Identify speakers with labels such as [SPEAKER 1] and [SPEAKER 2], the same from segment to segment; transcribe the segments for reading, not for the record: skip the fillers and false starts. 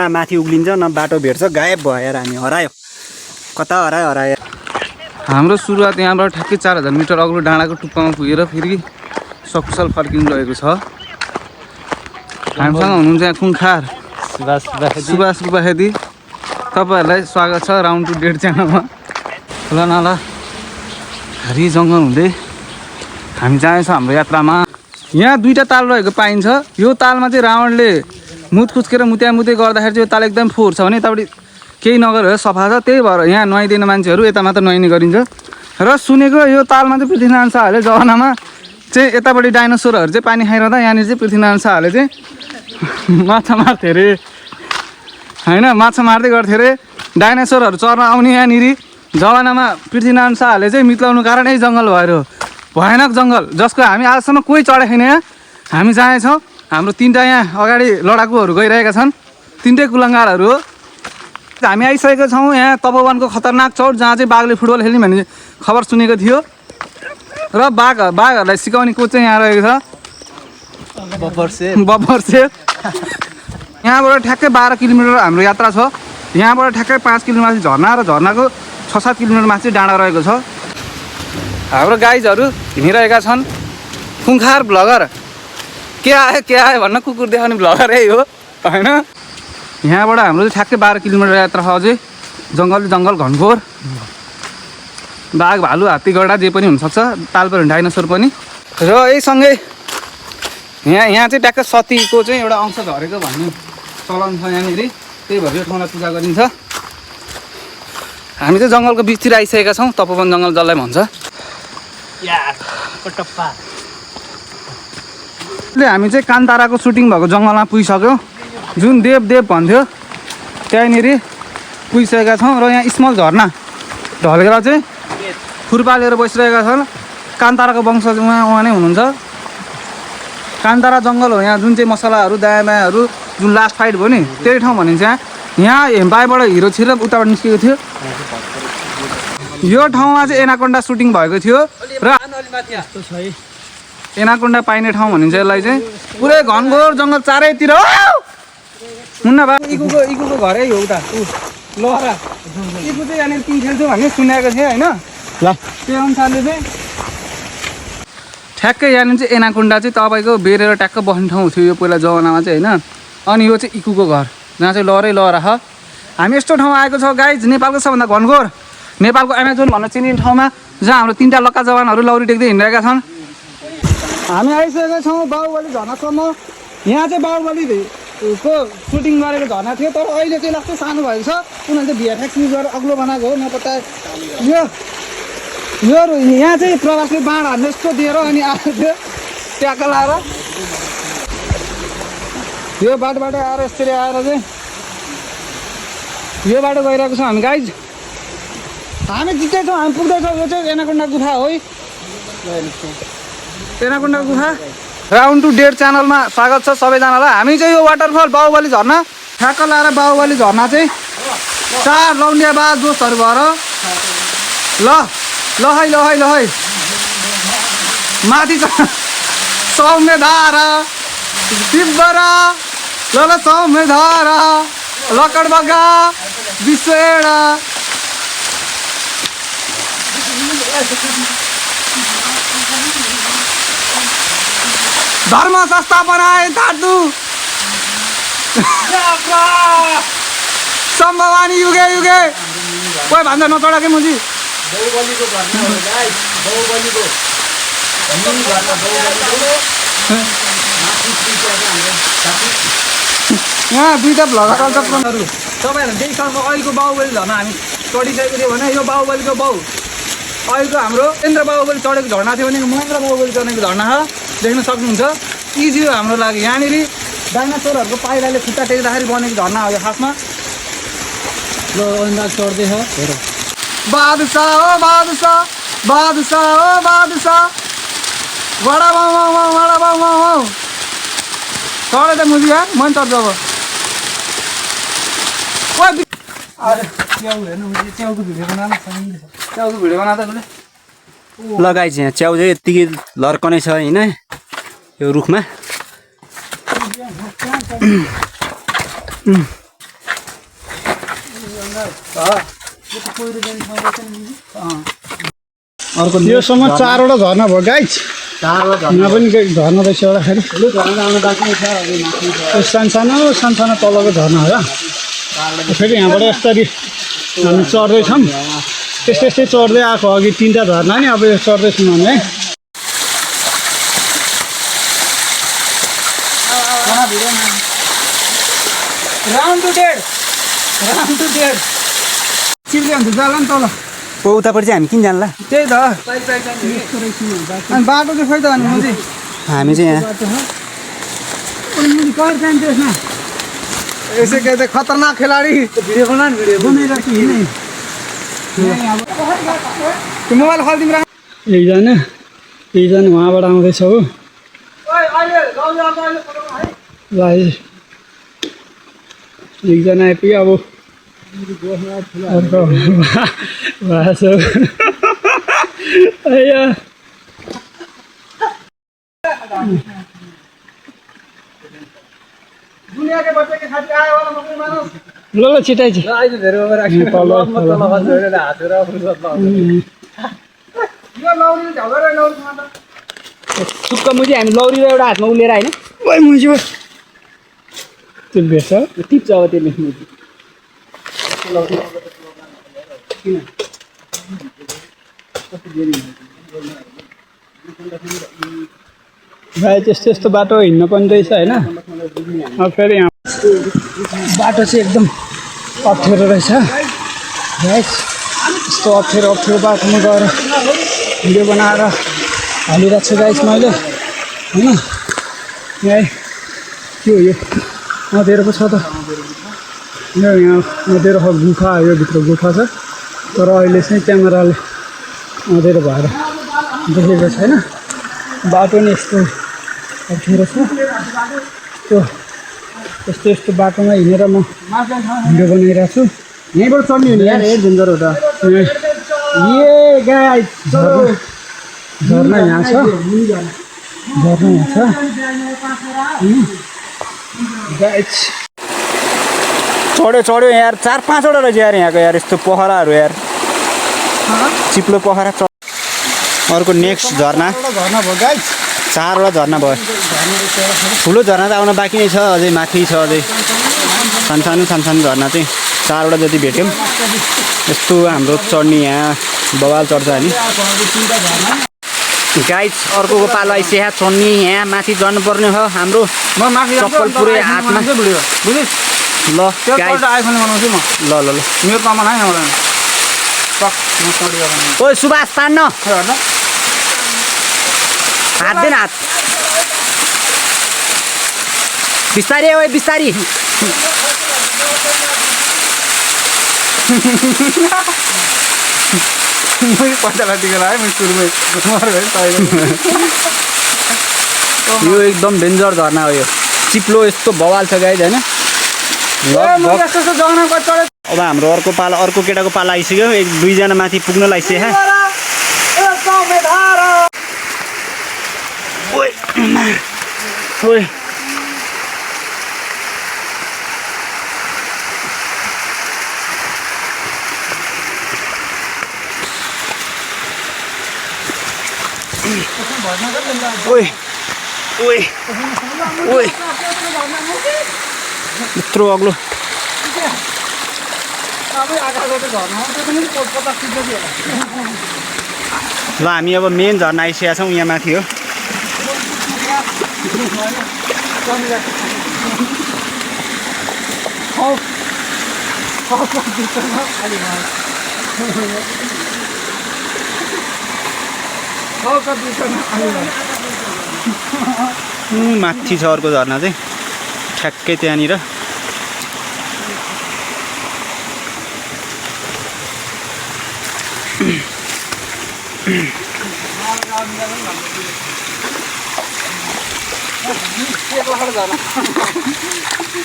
[SPEAKER 1] माथि उक्लिन्छ न बाटो भेट्छ गायब भयो यार हामी हरायो कता हरायो
[SPEAKER 2] हाम्रो सुरुवात यहाँबाट ठ्याक्कै 4000 मिटर अग्लो डाँडाको टुप्पामा पुगेर फेरि सकुशल फर्किनु रहेको छ। हामीसँग हुनुहुन्छ यहाँ खुङखार सुभाष सुब्बाखेदी। तपाईँहरूलाई स्वागत छ राउन्ड टु डेट च्यानलमा। खोला नाला भारी जङ्गल हुँदै हामी जाँदैछौँ हाम्रो यात्रामा। यहाँ दुईवटा ताल रहेको पाइन्छ। यो तालमा चाहिँ रावणले मुत खुच्केर मुत्यामुत्या गर्दाखेरि चाहिँ यो ताल एकदम फोहोर छ भने यतापट्टि केही नगरेर सफा छ। त्यही भएर यहाँ नुहाइदिने मान्छेहरू यता मात्र नुहाइने गरिन्छ। र सुनेको यो तालमा चाहिँ पृथ्वीनारायण शाहले जमानामा चाहिँ यतापट्टि डाइनोसरहरू चाहिँ पानी खाइरहँदा यहाँनिर चाहिँ पृथ्वीनारायण शाहले चाहिँ माछा मार्थे अरे होइन, माछा मार्दै गर्थ्यो अरे। डाइनोसरहरू चर्न आउने यहाँनिर जमानामा पृथ्वीनारायण शाहले चाहिँ मितलाउनु कारण यही जङ्गल भएर हो। भयानक जङ्गल जसको हामी आजसम्म कोही चढेको छैन। यहाँ हामी जानेछौँ। हाम्रो 3टा यहाँ अगाडि लडाकुहरू गइरहेका छन्। 3टै कुलङ्गारहरू हो। हामी आइसकेका छौँ यहाँ तपोवनको खतरनाक चौर जहाँ चाहिँ बाघले फुटबल खेल्ने भन्ने खबर सुनेको थियो। र बाघहरूलाई सिकाउने कोच चाहिँ यहाँ रहेको छ बब्बर सेफ। यहाँबाट ठ्याक्कै 12 किलोमिटर हाम्रो यात्रा छ। यहाँबाट ठ्याक्कै 5 किलोमिटर झर्ना र झर्नाको 6-7 किलोमिटर माथि डाँडा रहेको छ। हाम्रो गाइजहरू हिँडिरहेका छन्। खुङखार भ्लगर के आयो भन्न कुकुर देखाउने भ्लगरै हो होइन। यहाँबाट हाम्रो चाहिँ ठ्याक्कै 12 किलोमिटर यात्रा छ। अझै जङ्गल घनघोर बाघ भालु हात्ती गडा जे पनि हुनसक्छ। ताल पनि डाइनोसर पनि। र यहीसँगै यहाँ चाहिँ ट्याक्कै सतीको चाहिँ एउटा अंश झरेको भन्ने चलन छ यहाँनिर। त्यही भएर यो ठाउँलाई पूजा गरिन्छ। हामी चाहिँ जङ्गलको बिचतिर आइसकेका छौँ। तपोवन जङ्गल जसलाई भन्छ। हामी चाहिँ कान्ताराको सुटिङ भएको जङ्गलमा पुगिसक्यौँ। जुन देव भन्थ्यो त्यहीँनिर पुगिसकेका छौँ। र यहाँ स्मल झर्ना ढलेर चाहिँ खुर्पालेर बसिरहेका छन्। कान्ताराको वंश उहाँ नै हुनुहुन्छ। कान्तारा जङ्गल हो यहाँ जुन चाहिँ मसलाहरू दायाँ जुन लास्ट फाइट भयो नि त्यही ठाउँ भनिन्छ। यहाँ हेम्पाईबाट हिरो छिरेर उताबाट निस्केको थियो। यो ठाउँमा चाहिँ एनाकोन्डा सुटिङ भएको थियो र एनाकोन्डा पाइने ठाउँ भनिन्छ यसलाई चाहिँ। पुरै घनघोर जङ्गल चारैतिर। मुन्ना बा इकुको घरै हो उता लहरा। इकु चाहिँ यहाँनिर किङ खेल्छु भन्ने सुनेको थिएँ होइन। ल त्यो अनुसारले चाहिँ ठ्याक्कै यहाँनिर चाहिँ एनाकोन्डा चाहिँ तपाईँको बेरेर ट्याक्क बस्ने ठाउँ थियो यो पहिला जमानामा चाहिँ होइन। अनि यो चाहिँ इकुको घर जहाँ चाहिँ लहरा छ। हामी यस्तो ठाउँ आएको छ गाइज नेपालको सबभन्दा घनघोर नेपालको एमाजोन भनेर चिनिने ठाउँमा जहाँ हाम्रो 3टा लक्का जवानहरू लौरी टेक्दै हिँडिरहेका छन्। हामी आइसकेका छौँ बाहुबली झर्नासम्म। यहाँ चाहिँ बाहुबलीको सुटिङ गरेको झर्ना थियो। तर अहिले चाहिँ लाग्छ सानो भएको छ। उनीहरूले चाहिँ भिएफएक्स युज गरेर अग्लो बनाएको हो नपत्ता। यो यहाँ चाहिँ प्रवासले बाँड हान्ने जस्तो दिएर अनि आएको थियो ट्याक्क लाएर। यो बाटोबाट आएर यसरी आएर चाहिँ यो बाटो गइरहेको छौँ हामी गाइज। हामी जित्दैछौँ। हामी पुग्दैछौँ। यो चाहिँ एनाकोन्डा गुफा हो। एनाकोन्डा गुफा। राउन्ड टु डेट च्यानलमा स्वागत छ सबैजनालाई। हामी चाहिँ यो वाटरफल बाहुबली झर्ना ठ्याक्क लाएर बाहुबली झर्ना चाहिँ 4 लौन्डिया बा जोसहरू भएर ल है माथि छ सौम्य धारा तिब्बरा ल सौम्य धारा लकडबगा विश्वेडा धर्म संस्थापनाए धातु सम्भवानी युगे कोही भन्छ नचढा के मुजी यहाँ 2टा भ्लगर अल्छहरू तपाईँहरू देखिसक्नु। अहिलेको बाहुबली झर्ना हामी चढिसकेको थियो भने यो बाहुबलीको बाउ अहिलेको हाम्रो महेन्द्र बाहुबली चढेको झर्ना थियो भने महेन्द्र बाहुबली चढेको झर्ना छ। देख्न सक्नुहुन्छ। इजी हो हाम्रो लागि। यहाँनिर डाइनासोरहरूको पाइलाले खुट्टा टेक्दाखेरि बनेको झर्ना हो यो खासमा। ल अन्दाज चढ्दैछ हेर। बादशाह हो बादशाह वडा बाउ चढे त मुजी यार मन चढ्छ अब। च्याउको भिडियो बना त
[SPEAKER 1] लगाइन्छ यहाँ च्याउ चाहिँ यत्तिकै लर्कनै छ होइन यो रुखमा।
[SPEAKER 2] अर्को
[SPEAKER 3] योसम्म 4वटा झर्ना भयो गाइज यहाँ पनि झर्ना रहेछ एउटा फेरि सानो सानो तलको झर्ना हो फेरि यहाँबाट यसरी हामी चढ्दैछौँ त्यस्तै चढ्दै आएको अघि 3टा झर्ना नि अब यो चढ्दैछौँ हामी है
[SPEAKER 2] राउन्ड टु डेड चिप्ले हुन्छ जाला नि तल
[SPEAKER 1] ओ उतापट्टि चाहिँ हामी किन जान्ला
[SPEAKER 2] त्यही त अनि बाटो चाहिँ खोइ त अनि म चाहिँ
[SPEAKER 1] हामी चाहिँ यहाँ
[SPEAKER 2] यसै के त खतरनाक खेलाडी भिडियो बना नि भिडियो त्यो मोबाइल खल्दिम राख
[SPEAKER 3] एकजना उहाँबाट आउँदैछ हो ल एकजना आइपुग्यो अब अर्को भाषा
[SPEAKER 2] दुनियाँको बच्चा के साथी आयो होला मकै मानौ
[SPEAKER 3] ल छिटाइ चाहिँ
[SPEAKER 2] अहिले धेरै ओभर राख्यो तल हातेर यो लौरी झगडा लौरीमा त सुक्क मुजी हामी लौरी र एउटा हातमा उलेर हैन
[SPEAKER 3] ओइ मुजी त्यो भेट्छ
[SPEAKER 2] टिप्छ अब त्यसले मुजी
[SPEAKER 3] भाइ त्यस्तो बाटो हिँड्नु पनि रहेछ होइन अब फेरि यहाँ बाटो चाहिँ एकदम अप्ठ्यारो रहेछ भाइ यस्तो अप्ठ्यारो बाटोमा गएर भिडियो बनाएर हालिरहेको छु गाइस मैले होइन यहाँ के हो यो अँध्यारो पो छ त यहाँ अँध्यारो गुफा यो भित्र गुफा छ तर अहिले चाहिँ क्यामेराले अँध्यारो भएर देखेको छैन बाटो नि यस्तो अप्ठ्यारो छ यस्तो बाटोमा हिँडेर म भिडियो बनाइरहेको छु
[SPEAKER 2] यहीँबाट चढ्ने हो नि यार हेड झुन्जर हो त
[SPEAKER 3] ए गाइस झर्ना यहाँ छ गाइस
[SPEAKER 1] चढ्यो यार 4-5वटा रहेछ यार यहाँको यार यस्तो पोखराहरू यार चिप्लो पोखरा अर्को नेक्स्ट झर्ना
[SPEAKER 3] भयो गाइस
[SPEAKER 1] 4वटा झर्ना भयो ठुलो झर्ना त आउन बाँकी नै छ अझै माथि छ अझै सानो झर्ना चाहिँ 4वटा जति भेट्यौँ यस्तो हाम्रो चढ्ने यहाँ बवाल चढ्छ हामी गाइस अर्को पालो आइसक्यो चढ्ने यहाँ माथि चढ्नुपर्ने हो हाम्रो
[SPEAKER 2] म माथि
[SPEAKER 1] चप्पल पुरै हातमा
[SPEAKER 2] भिडियो बुझिस्
[SPEAKER 1] ल
[SPEAKER 2] गाइस आइफोन बनाउँछु म
[SPEAKER 1] ल
[SPEAKER 2] मेरो पामा नै आउँदैन टक म चढियो
[SPEAKER 1] ओइ सुभाष तान्न
[SPEAKER 2] हेर्न
[SPEAKER 1] हात देन हात बिस्तारी ओइ बिस्तारी
[SPEAKER 2] मैले पैसा लाटिको है मैले सुरुमै
[SPEAKER 1] यो एकदम डेन्जर झर्ना हो यो चिप्लो यस्तो बवाल छ गाइस हैन अब हाम्रो अर्को केटाको पाला आइसक्यो 1-2 जना माथि पुग्न लागिसक्यो ओइ ओइ यत्रो अग्लो ल हामी अब मेन झर्ना आइसकेका छौँ यहाँ माथि हो माथि छ अर्को झर्ना चाहिँ ठ्याक्कै त्यहाँनिर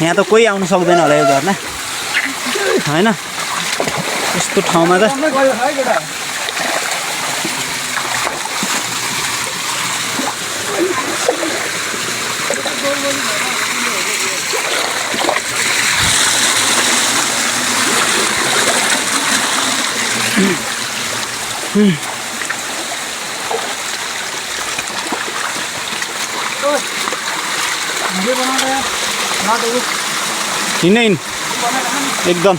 [SPEAKER 1] यहाँ त कोही आउनु सक्दैन होला यो झर्ना हैन यस्तो ठाउँमा त हिँड एकदम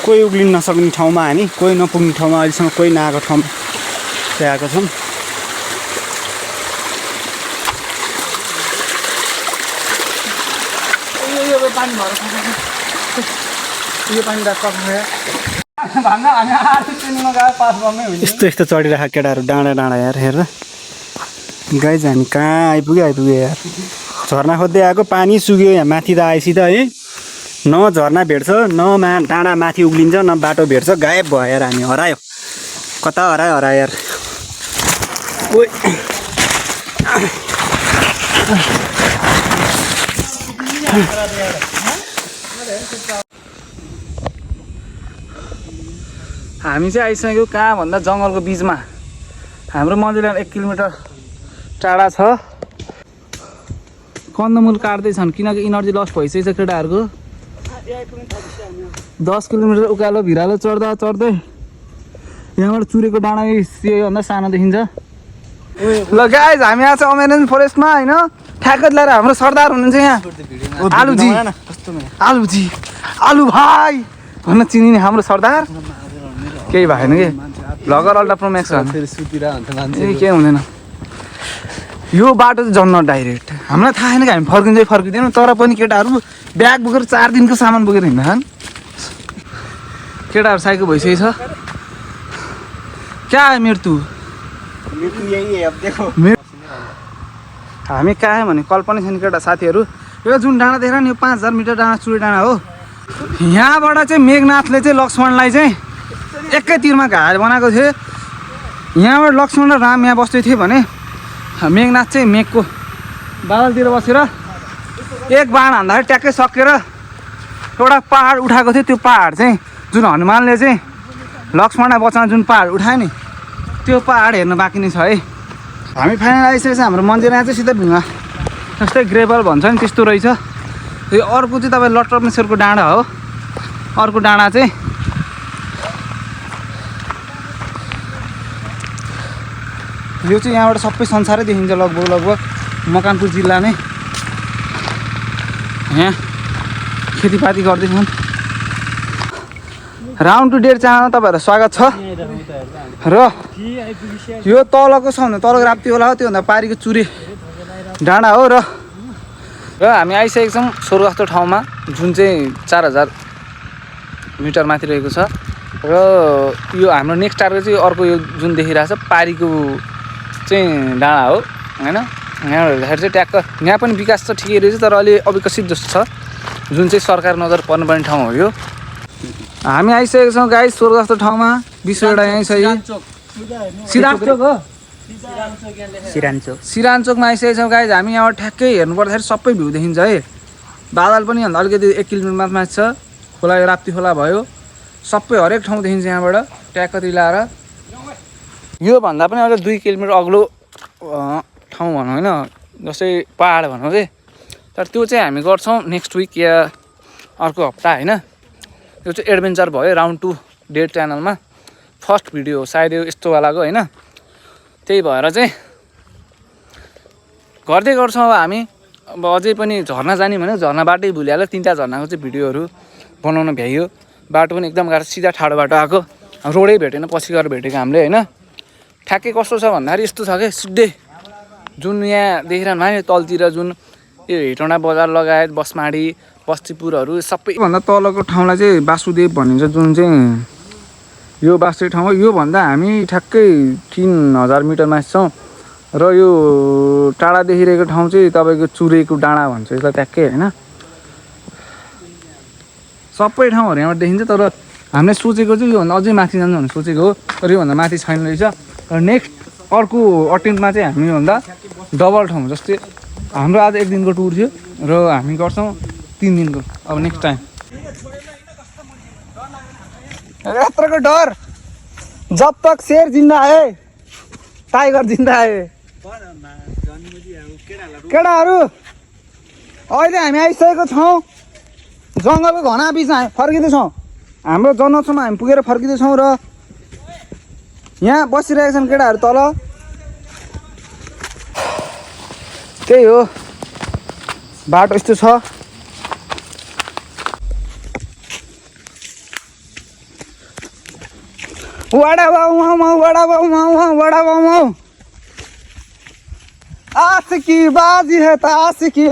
[SPEAKER 1] कोही उक्लिन नसक्ने ठाउँमा हामी कोही नपुग्ने ठाउँमा अहिलेसम्म कोही नआएको ठाउँमा चाहिँ आएको छौँ। यस्तो यस्तो चढिरहेको केटाहरू डाँडा डाँडा यार हेर गाइज हामी कहाँ आइपुग्यो यार झर्ना खोज्दै आएको पानी सुक्यो यहाँ माथि त आएपछि त है न झर्ना भेट्छ न डाँडा माथि उक्लिन्छ न बाटो भेट्छ गायब भयो यार हामी हरायो कता हरायो यार ओइ
[SPEAKER 2] हामी चाहिँ आइसक्यो कहाँ भन्दा जङ्गलको बिचमा हाम्रो मन्दिरबाट 1 किलोमिटर टाढा छ। कन्दमूल काट्दैछन् किनकि इनर्जी लस भइसकेको छ केटाहरूको। 10 किलोमिटर उकालो भिरालो चढ्दा चढ्दै यहाँबाट चुरेको डाँडा योभन्दा सानो देखिन्छ। ल गाइज हामी आज अमेरिकन फरेस्टमा होइन ठ्याक्कै ल्याएर हाम्रो सरदार हुनुहुन्छ यहाँ आलुजी आलु भाइ भन्न चिनिने हाम्रो सरदार केही भएन कि भ्लगर अल्ट्रा प्रो म्याक्स केही हुँदैन। यो बाटो चाहिँ जन्न डाइरेक्ट हामीलाई थाहा छैन कि हामी फर्किँदैनौँ तर पनि केटाहरू ब्याग बोकेर 4 दिनको सामान बोकेर हिँड्छन्। केटाहरू साइको भइसकेको छ। क्या है मृत्यु हामी कहाँ है भने कल्पना छैन केटा साथीहरू। यो जुन डाँडा देखेर नि यो 5000 मिटर डाँडा चुरे डाँडा हो। यहाँबाट चाहिँ मेघनाथले चाहिँ लक्ष्मणलाई चाहिँ एकै तिरमा घायल बनाएको थियो। यहाँबाट लक्ष्मण र राम यहाँ बस्दै थिए भने मेघनाथ चाहिँ मेघको बादलतिर बसेर एक बाण हान्दाखेरि ट्याक्कै सकेर एउटा पहाड उठाएको थियो। त्यो पहाड चाहिँ जुन हनुमानले चाहिँ लक्ष्मणलाई बचाउन जुन पहाड उठायो नि त्यो पहाड हेर्न बाँकी नै छ है। हामी फाइनल आइसकेको छ। हाम्रो मन्दिर यहाँ चाहिँ सिधै ढुङ्गा जस्तै ग्रेबल भन्छ नि त्यस्तो रहेछ। यो अर्को चाहिँ तपाईँ लटरमेश्वरको डाँडा हो। अर्को डाँडा चाहिँ यो चाहिँ यहाँबाट सबै संसारै देखिन्छ लगभग मकवानपुर जिल्ला नै। यहाँ खेतीपाती गर्दैछन्। राउन्ड टु डेट च्यानलमा तपाईँहरूलाई स्वागत छ। र यो तलको छ भने तलको राप्ती होला हो त्योभन्दा पारिको चुरे डाँडा हो। र हामी आइसकेको छौँ स्वर्गस्थ ठाउँमा जुन चाहिँ 4000 मिटर माथि रहेको छ। र यो हाम्रो नेक्स्ट टार्गेट चाहिँ अर्को यो जुन देखिरहेको छ पारिको चाहिँ डाँडा हो होइन। यहाँ हेर्दाखेरि चाहिँ ट्याक्क यहाँ पनि विकास त ठिकै रहेछ तर अलि अविकसित जस्तो छ जुन चाहिँ सरकार नजर पर्नुपर्ने ठाउँ हो यो। हामी आइसकेको छौँ गाइस स्वर्गस्थ ठाउँमा। विश्ववटा यहीँ छ यी सिरानचोकमा आइसकेको छौँ गाइस। हामी यहाँबाट ठ्याक्कै हेर्नु पर्दाखेरि सबै भ्यू देखिन्छ है। बादल पनि भन्दा अलिकति 1 किलोमिटर माथि छ। खोला यो राप्ती खोला भयो सबै हरेक ठाउँ देखिन्छ यहाँबाट ट्याक्क तिलाएर। यो भन्दा पनि अझ 2 किलोमिटर अग्लो ठाउँ भनौँ होइन जस्तै पहाड भनौँ चाहिँ। तर त्यो चाहिँ हामी गर्छौँ नेक्स्ट विक या अर्को हप्ता होइन। यो चाहिँ एडभेन्चर भयो राउन्ड टु डेट च्यानलमा फर्स्ट भिडियो हो सायद यो यस्तोवालाको होइन। त्यही भएर चाहिँ गर्दै गर्छौँ। अब हामी अब अझै पनि झर्ना जाने भने झर्ना बाटै भुलिहाल्यो। 3टा झर्नाको चाहिँ भिडियोहरू बनाउन भ्याइयो। बाटो पनि एकदम गाह्रो सिधा ठाडो बाटो आएको रोडै भेटेन पछि गएर भेटेको हामीले होइन। ठ्याक्कै कस्तो छ भन्दाखेरि यस्तो छ कि सिधै जुन यहाँ देखिरहनु भयो तलतिर जुन यो हेटौँडा बजार लगायत बसमाडी बस्तीपुरहरू सबैभन्दा तलको ठाउँलाई चाहिँ वासुदेव भनिन्छ। जुन चाहिँ यो वासुदेव ठाउँ हो। योभन्दा हामी ठ्याक्कै 3000 मिटर माथि छौँ। र यो टाढा देखिरहेको ठाउँ चाहिँ तपाईँको चुरेको डाँडा भन्छ यसलाई ट्याक्कै होइन। सबै ठाउँहरू यहाँबाट देखिन्छ। तर हामीले सोचेको चाहिँ योभन्दा अझै माथि जान्छ भनेर सोचेको हो, तर योभन्दा माथि छैन रहेछ। र नेक्स्ट अर्को अटेम्पमा चाहिँ हामी योभन्दा डबल ठाउँ जस्तै हाम्रो आज 1 दिनको टुर थियो र हामी गर्छौँ 3 दिनको। अब नेक्स्ट टाइम यात्राको डर, जब तक शेर जिन्दा है टाइगर जिन्दा है। केटाहरू अहिले हामी आइसकेको छौँ जङ्गलको घना बिचमा फर्किँदैछौँ। हाम्रो जनकसम्म हामी पुगेर फर्किँदैछौँ र यहाँ बसिरहेका छन् केटाहरू तल। त्यही हो, बाटो यस्तो छ। वडा बाउ आस की बाजी है ताश की,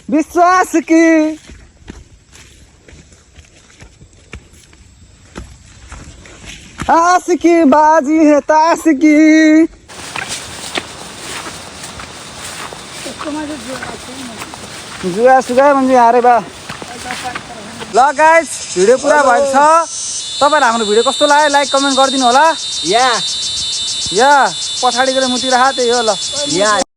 [SPEAKER 2] विश्वास की। आस की बाजी है ताश की। जुगा सुगा भन्छ अरे बा। ल गाइस, भिडियो पुरा भएको छ। तपाईँलाई हाम्रो भिडियो कस्तो लाग्यो लाइक कमेन्ट गरिदिनु होला। या पछाडि गएर मुतिर हात, त्यही हो ल।